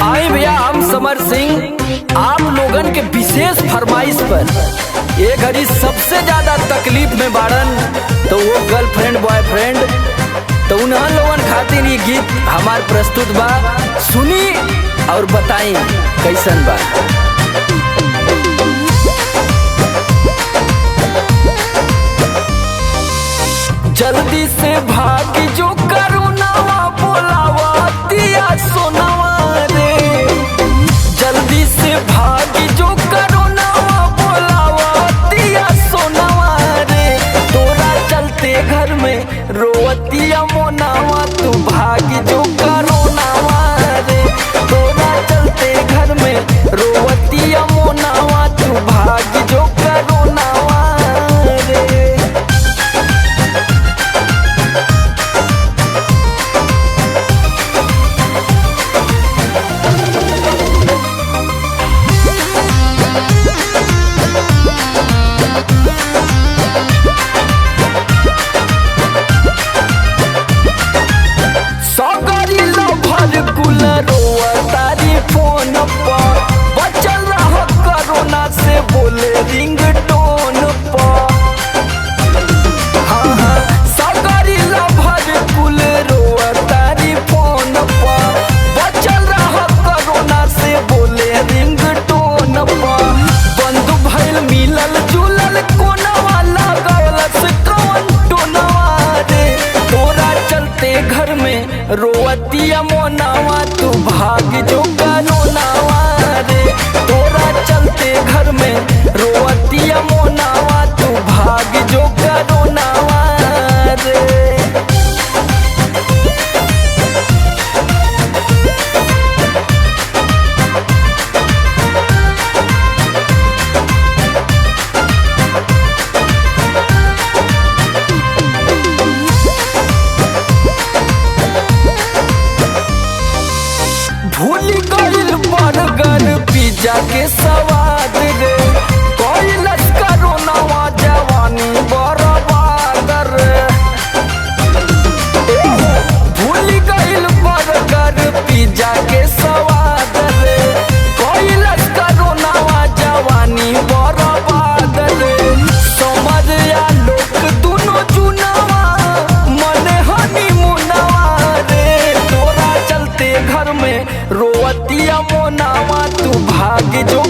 आई भैया, हम समर सिंह आप लोगन के विशेष फरमाइश पर ये घड़ी सबसे ज्यादा तकलीफ में बाड़न तो वो गर्लफ्रेंड बॉयफ्रेंड, तो उन्हें लोगन खातिर ये गीत हमार प्रस्तुत बा। सुनी और बताई कैसन बा। जल्दी से भाग जो करुणावा बोलावा दिया सोनावा रे। जल्दी से भाग जो करुणावा बोलावा दिया सोनावा रे। तोरा चलते घर में रोवतिया मोनावा, तू भाग जो करुणावा रे। तोरा चलते घर में रोवतिया मोनावा, तू भाग जो करुणावा रे। सगरी लभर कुल रोआ तारी फोन पर, बचल रह कोरोना से बोले रिंग टोन पर। हाँ हाँ, सगरी लभर कुल रोआ तारी फोन पर, बचल रह कोरोना से बोले रिंग टोन पर। बंद भइल मिलल जुलल कोनवा लागल से कौन टोनवा रे। तोरा चलते घर में रोवतिया मोनावा, तू भाग जो करोनावा रे। तोरा चलते घर में रोवतिया मोनावा, तू भाग जो करोनावा रे। भूल गइल बर्गर पिज्जा के सवाद रे। कैलस करोनावा जवानी बर्बाद रे। भूल गइल बर्गर पिज्जा के सवाद रे। कैलस करोनावा जवानी बर्बाद रे। समझ या लोग दुनो चुनावा मन हनीमूनवा रे। तोरा चलते घर में रोवतिया मोनावा, तू भाग जो